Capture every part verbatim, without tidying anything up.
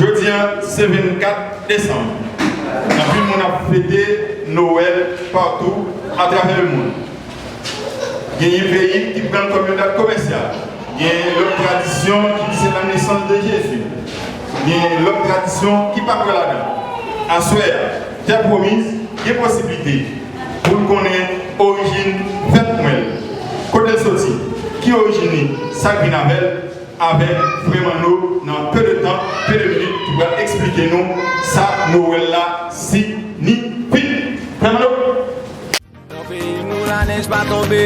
Jodi a, se vennkat desanm. Anpil moun ap fete Nwèl patou atravè lemonn. Genyen peyi ki pran l kòm yon dat komèsyal. Genyen lòt tradisyon ki di se la nesans de Jezi. Genyen lòt tradisyon ki pa kwè ladan. Aswè a, tè pwomiz, gen posiblite pou n konnen orijin fèt Nwèl. Kote l soti? Ki orijin li? Sa k vin avè l? Avèk Frè Manno nan peu de temps, peu de minutes, ki pral eksplike nou sa Nwèl la siyifi. Frè Manno? Nan peyi nou, lanèj pa tonbe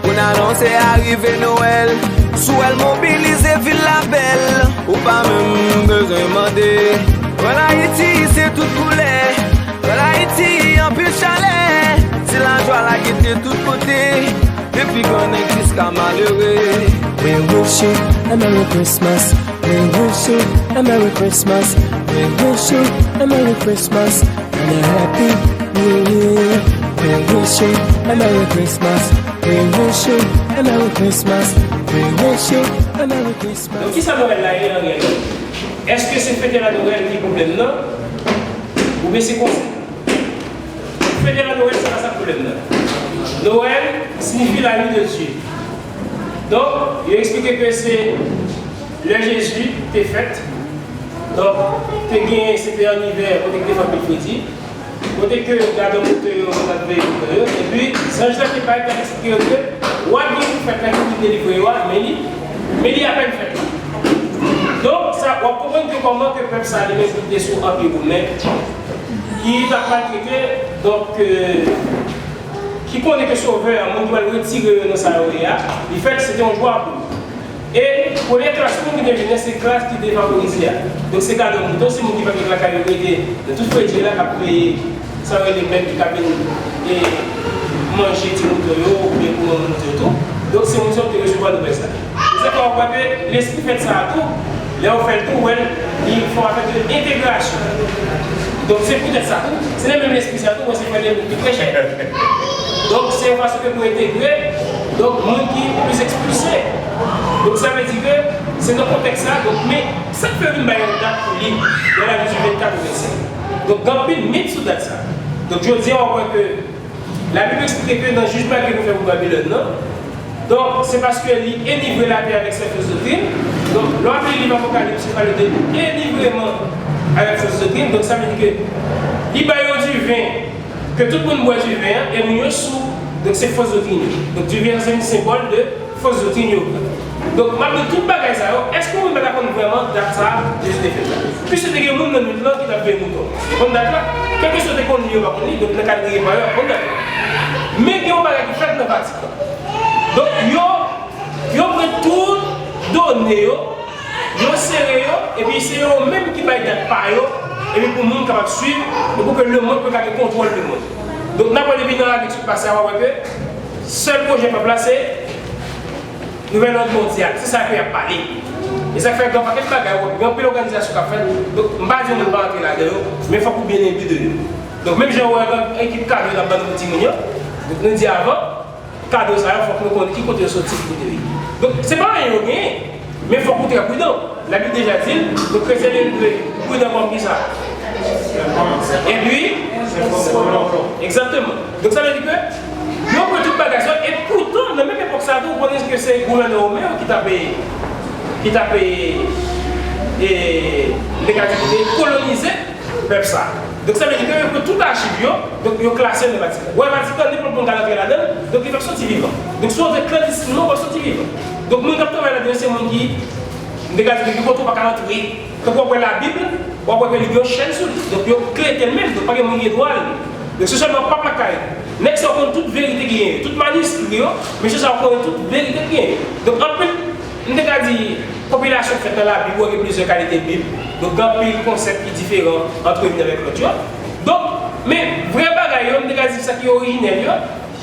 pou n anonse arive Nwèl. Si w wè l mobilize, vil la bèl, ou pa menm bezwen mande. Nwèl Ayiti, se tout koulè. Nwèl Ayiti, anpil chalè. Se lajwa, lagete tout kote. Depi gran nèg jiska malere. We wish you a Merry Christmas. We wish you a Merry Christmas. We wish you a Merry Christmas and a Happy New Year. We wish you a Merry Christmas. We wish you a Merry Christmas. We wish you a Merry Christmas. Donk, kisa Nwèl la ye nan reyèlman? Èske se fete la Nwèl ki pwoblèm nan? Oubyen se konsèp? Fete la Nwèl, se pa sa k pwoblèm nan. Nwèl siyifi la nuit de Dieu. Donk, yo eksplike ke se lè Jezi te fèt. Donk, te gen, se te an ivè, kote ke te fè anpil fredi. Kote ke gadò mouton yo, yo t ap veye mouton yo. Epi, zanj la te parèt, t ap eksplike yo ke wa ki pou fèt la, ki pou delivre yo a, men li, men li apèn fèt la. Donk, sa, w ap konprann ke kòman ke pèp sa li menm ki te sou anpi women, ki t ap maltrete, donk, euh, ki konnen ke Sovè a, moun ki pral retire yo nan sa yo ye a, li fèt, se te yon jwa pou yo. E premye klas moun ki te vini, se klas ki defavorize a. Donk, se gadò mouton, se moun ki pa gen lakay yo rete nan tout fredi la, k ap veye sa yo rele mèt ki ka vin e manje ti mouton yo oubyen pou manman mouton yo tou. Donk, se moun sa yo te resevwa nouvèl sa. Se sa k fè w wè ke lespri fèt sa a tou, lè yo fè l tou, w wè l, li fè yon afè de entegrasyon. Donk, se poutèt sa tou, se nan menm lespri sa a tou, w wè se frè Demouk ki preche. Donk, se yon fason ke pou entegre, donk, moun ki plis ekspilse. Donk, sa vle di ke se nan kontèks sa, donk, men sa k fè yo vin bay yon dat pou li, nan lane di vennkat ou vennsenk. Donk, gen anpil mit sou dat sa. Donk, jodi a, w ap wè ke Labib eksplike ke nan jijman ke pou fè pou Babilòn nan, donk, se paske li enivre latè avèk sèl fos doktrin. Donk, lè w ap li liv Apokalips, li pale de enivreman avèk fos doktrin. Donk, sa vle di ke li ba yo diven, ke tout moun bwè diven an, e moun yo sou. Donk, se fos doktrin yo. Donk, diven an se yon senbòl de fos doktrin yo pran. Donk, malgre tout bagay sa yo, èske moun pa ta konn vrèman dat sa a Jezi te fèt la? Piske te gen moun nan nuit lan ki t ap veye mouton. Yo konn dat la. Kèlkeswa yo te konn li, yo pa konn li, donk nan kalendriye pa yo, yo konn dat la. Men gen yon bagay ki fèt nan Vatikan. Donk, yo, yo pran tout done yo, yo sere yo, epi se yo menm ki bay dat pa yo, epi pou moun kapab swiv, e pou ke lemonn pou ka gen kontwòl lemonn. Donk, n ap wè depi nan ane ki sot pase a, w ap wè ke sèl pwojè pèp la, se Nouvèl òd mondyal, se sa ke y ap pale. E sa k fè gen yon pakèt bagay, w ap gen anpil òganizasyon k ap fèt. Donk, m pa di moun pa rantre ladan yo, men fòk ou byen enbi de yo. Donk, menm jan w wè gen ekip kado n ap ban nou pou timoun yo, donk, nou di avan, kado sa yo, fòk nou konnen ki kote yo soti, ki kote yo ye. Donk, se pa anyen yo genyen, men fòk ou trè pridan. Labib deja di l, donk, kretyen yo dwe pridan kòm kisa? Epi, egzakteman. Donk, sa vle di ke yo pran tout bagay sa, e poutan, nan menm epòk sa a tou, ou konnen ke se gouvènè women yo ki t ap, ki t ap, e, m te ka di, ki te kolonize pèp sa a. Donk, sa vle di ke yo pran tout achiv yo, donk, yo klase yo nan Vatikan. Ou wè Vatikan, nenpòt moun ka rantre ladan l, donk, li p ap soti vivan. Donk, si w rantre klandestinman, ou p ap soti vivan. Donk, moun k ap travay ladan yo, se moun ki M te ka di ke gen kote ou pa ka rantre. Tankou w ap wè Labib, w ap wè ke li gen yon chèn sou li. Donk, yo klete l menm, donk pa gen moun ki gen dwa al li. Donk, se sèlman pap la k ka al li. Nèg sa yo konn tout verite ki genyen yo, tout maniskri yo, mesye sa yo konnen tout verite ki genyen yo. Donk, anpil, m te ka di, konpilasyon k fèt nan Labib, ou wè gen plizyè kalite Bib. Donk, gen anpil konsèp ki diferan ant youn avèk lòt yo. Donk, men, vrè bagay yo, m te ka di sa ki orijinèl yo.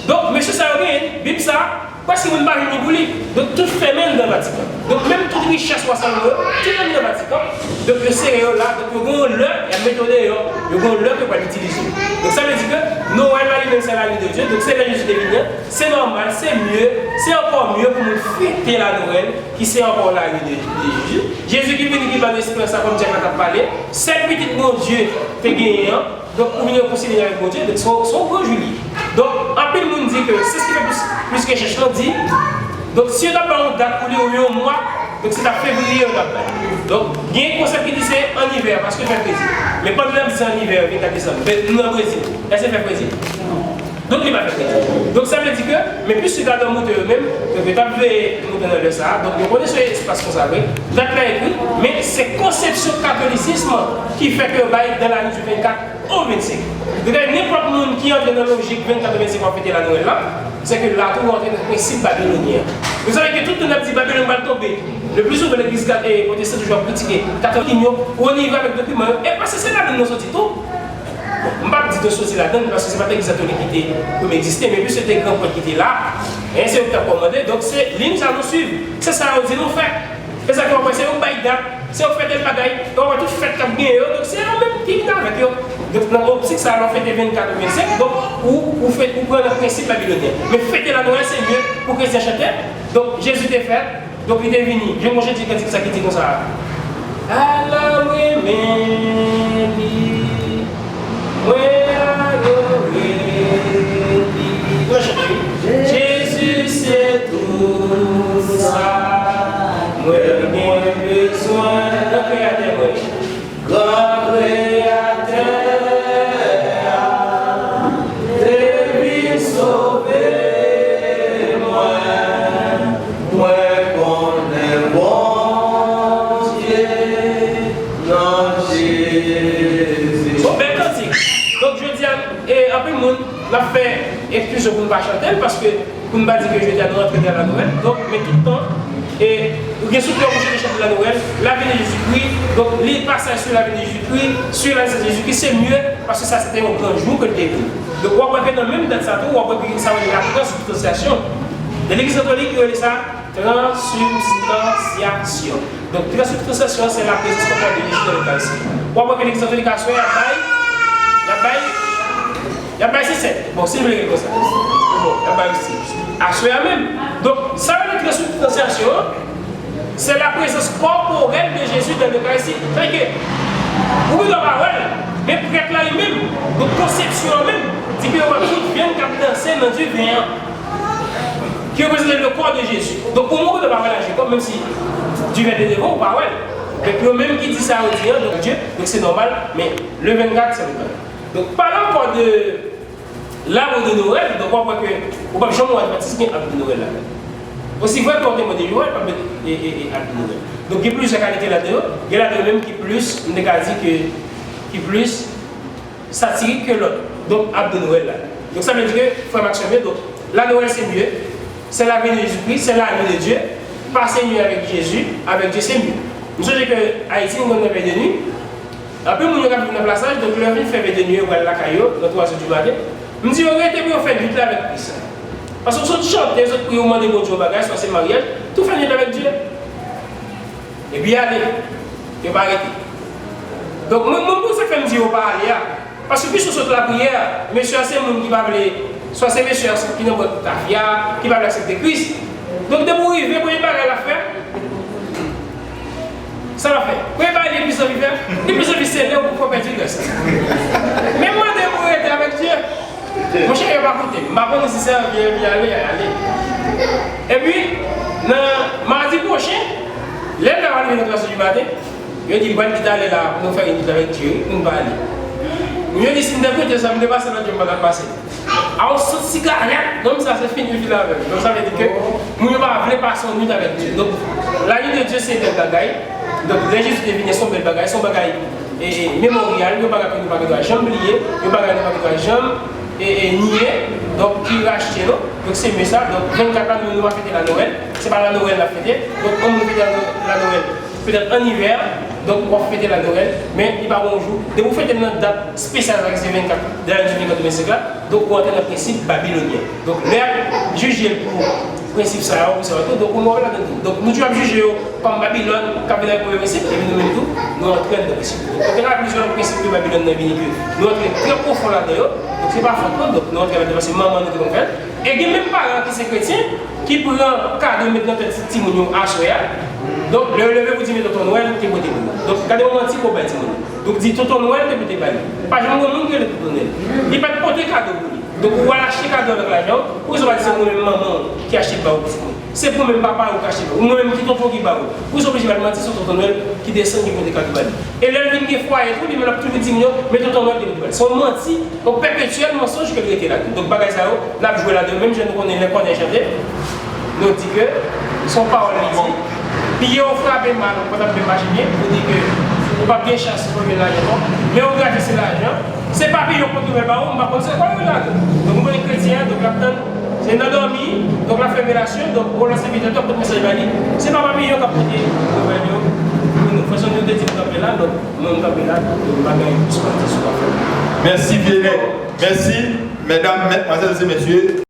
Donk, mesye sa yo genyen Bib sa, Prèske moun pa jwenn li pou li. Donk, tout fèmen anndan Vatikan. Donk, menm tout richès wa Salomon yo, tout anndan Vatikan. Donk, yo sere yo la. Donk, yo gen yon lè, y ap mete yo deyò. Yo gen yon lè ke yo pral itilize yo. Donk, sa vle di ke Nwèl la, li menm, se la nuit de Dieu. Donk, se lè Jezi te vini an. Se nòmal, se mye, se ankò mye pou moun fete la Nwèl, ki se ankò la nuit de, de Jezi. Jezi ki vini, ki ban nou esperans la, kòm Jack la t ap pale. Sèl pitit Bondye te genyen an. Donk, pou vin rekonsilye avèk Bondye, donk, se yon, se yon gran jou li ye. Donk, anpil moun di ke, se sa ki fè plis, plis rechèch lan di, donk, si yo t ap bay yon dat pou li, oubyen yon mwa, donk, se t ap fevriye yo t ap bay. Donk, gen konsèp ki di se an ivè, paske l fè fredi. Men pandan n ap di se an ivè, vennkat desanm, ben, nou nan Brezil, èske l fè fredi? Donk, li pa fè fredi. Donk, sa vle di ke, men plis se gadan moutè yo menm, donk, yo t ap veye moutè nan lè sa a, donk, yo konnen se espas konsakré, dat la ekri, men se konsepsyon katolisism ki fè ke yo bay dans la nuit du vennkat au vennsenk. Donk, nenpòt moun ki antre nan lojik vennkat ou vennsenk w ap fete la Nwèl la, se ke la tou ou antre nan prensip babilonyen an. Donk, sa vle di ke tout tan n ap di Babilòn pral tonbe, le pli souvan legliz kat-, e, pwotestan toujou ap kritike katolik yo, ou anivre avèk dokiman yo, e paske se ladan l nou soti tou. M p ap di nou soti ladan l, paske se pa t legliz katolik ki te premye egziste, men plis se te gran prèt ki te la, e se yo ki t ap kòmande, donk se liy sa nou swiv, se sa yo di nou fè. E sa k fè w wè se yo k bay dat, se yo k fè tèl bagay, e w wè tout fèt k ap genyen yo, donk se yo menm ki vin avèk yo. Donk nan optik sa a, lè w fete vennkat ou vennsenk, donk ou, ou fè, ou pran nan prensip babilonyen. Men fete la Nwèl se mye pou kretyen chante. Donk Jezi te fèt, donk li te vini. Jwenn mwen chante kantik sa ki di konsa. Ala m renmen li. Mwen adore li. Mwen chante wi. Jezi se tout sa mwen gen bezwen. Gran Kreyatè mwen. Gran Kreyatè a te vin sove mwen. Mwen konnen Bondye nan Jezi. Bon, bèl kantik. Donk, jodi a, e, anpil moun, n ap fè eksplizyon pou n pa chante l, paske pou n pa di ke jodi a nou rantre nan la Nwèl. Donk, men tout tan, e, ou gen sou kè w pou chante chante la Nwèl, la venue de Jésus-Christ, donk, li pasaj sur la venue de Jésus-Christ, sur la naissance de Jésus-Christ, se mye, paske sa se te yon gran jou ke l te vini. Donk, w ap wè ke nan menm dat sa tou, w ap wè ke sa yo rele la transubstantiation. Nan legliz katolik, yo rele sa transubstantiation. Donk, transubstantiation, se la présence corporelle de Jésus dans l'Eucharistie. W ap wè ke legliz katolik aswè, y ap bay, y ap bay, y ap bay se sèt. Bon, si nou vle rele konsa. Bon, y ap bay osi. Aswè a menm. Donk, sa yo rele transubstantiation an, c'est la présence corporelle de Jésus dans l'Eucharistie. Sètadi ke, ou gendwa pa wè l, men prèt la li menm, donk konsepsyon an menm, di ke yo wè tout vyann k ap danse nan diven an. Ki reprezante le corps de Jésus. Donk, ou menm ou pa wè l aji kòm, menm si diven te devan, ou pa wè l. Men pou yo menm ki di sa yo di an, donk Dye, donk se nòmal, men le vennkat, se vennkat. Donk, pale ankò de l'arbre de Noël, donk w ap wè ke ou p ap janm wè advantis gen arbre de Noël la. Osi vrè ke w temwen de Jewova, p ap met, e, e, e, arbre de Noël. Donk, gen plizyè kalite ladan yo, gen ladan yo menm ki plis, m te ka di ke, ki plis, satirik ke lòt. Donk, arbre de Noël la. Donk, sa vle di ke, frè m ak sè m yo, donk, la Noël se mye, c'est la venue de Jésus-Christ, c'est la nuit de Dieu, pase nuit avec Jésus, avec Dieu, se mye. M sonje ke Ayiti, nou konn nan vèy de nuit. Anpil moun yo k ap viv nan plasaj, donk, lè yo fin fè vèy de nuit, yo pral lakay yo, nan twa zè di maten. M di yo rete pou yo fè nuit la avèk Kris la. Paske w sot chante, sot priye, ou mande Bondye yon bagay, swa se maryaj, tou fè nuit la avèk Dye. Epi ale. Yo pa rete. Donk, mwen, mwen, pou sa k fè m di yo pa ale a. Paske plis yo sot lapriyè, mesye a se moun ki pa vle, swa se mesye a ki nan bwè tafya, ki pa vle aksepte Kris. Donk, depi w rive, premye bagay l ap fè, sa l ap fè? Premye bagay li plis anvi fè, li plis anvi sele w pou fè w pèdi grès la. Men mande pou w rete avèk Dye. Monchè, yo pa koute m. M pa konnen si se anvi, anvi ale, ale. Epi, nan madi pwochen, lè m ta pral rive nan twa zè di maten, yo di m pral kite ale la, pou nou fè yon kite avèk Dye, wi, pou nou pale. Moun yo di si m te koute sa, m te pase lòt jou, m pa t ap pase. A, w sot sigarèt, nonm sa se fini, fini avè m. Donk, sa vle di ke moun yo pa vle pase yon nuit avèk Dye. Donk, la nuit de Dieu se yon bèl bagay. Donk, lè Jezi te vini, se yon bèl bagay, se yon bagay e, e, memoryal, yon bagay ke nou pa gen dwa janm bliye, yon bagay nou pa gen dwa janm, e, e, nye, donk ki rachte nou. Donk se mye sa, donk vennkat la nou, nou pa fete la Nwèl, se pa la Nwèl n ap fete, donk yon moun fete la, la Nwèl petèt an ivè, donk w ap fete la Nwèl, men li pa gen yon jou, depi w fete l nan dat espesyal sa ki se vennkat, de la nuit du vennkat au vingt-cinq la, donk ou antre nan prensip babilonyen. Donk lè y ap jije l pou prensip sa yo, sa yo tou, donk, ou move ladan tou. Donk, nou toujou ap jije yo kòm Babilòn, k ap vin avèk move prensip, epi nou menm tou, nou antre anndan prensip. Donk, gen plizyè lòt prensip ke Babilòn nan vini ke nou antre trè pwofon ladan yo, donk, se pa fòt nou, donk, nou antre ladan paske manman nou te konn fè l. E gen menm paran ki se kretyen, ki pran kado met nan tèt timoun yo aswè a. Donk, lè yo leve pou di men tonton Nwèl te pote pou nou. Donk, gade yon manti ke w bay timoun yo. Donk, di tonton Nwèl te pote ba li. Pa janm gen moun ki rele tonton Nwèl. Li pa t pote kado pou li. Donk, ou al achte kado avèk lajan w, poukisa w pa di se ou menm manman w ki achte l ba ou pitit mwen? Se pou menm papa ou ki achte l ba ou, ou menm ki tonton ki ba ou. Poukisa w oblije bay manti sou tonton Nwèl ki desann ki pote kado ba li? E lè l vin gen fwaye tou, li menm l ap toujou di moun yo, men tonton Nwèl te pote ba li. Se yon manti, yon pèpetyèl mansonj ke l rete ladan. Donk, bagay sa yo, n ap jwe ladan yo, menm jan nou konnen lè kònèy chante, nou di ke se yon pawòl li di. Piye w frape mal, pòt ap byen mache byen, pou di ke ou p ap gen chans pou gen lajan non. Men ou grate se lajan. Se pa piye w pot nouvèl ba ou, m pa konn se kwa yo ladan. Donk, ou konnen kretyen an, donk, l ap tann, se nan dòmi, donk, l ap fèmen relasyon, donk, ou lanse videyo, t ap pote mesaj ba li. Se pa pa piye w k ap pote nouvèl yo pou nou. Fason nou te di m kanpe la, donk, mwen m kanpe la, donk, m pa gen plis pati sou afè. Mèsi, vye nèg. Mèsi, medam, madmwazèl e mesye.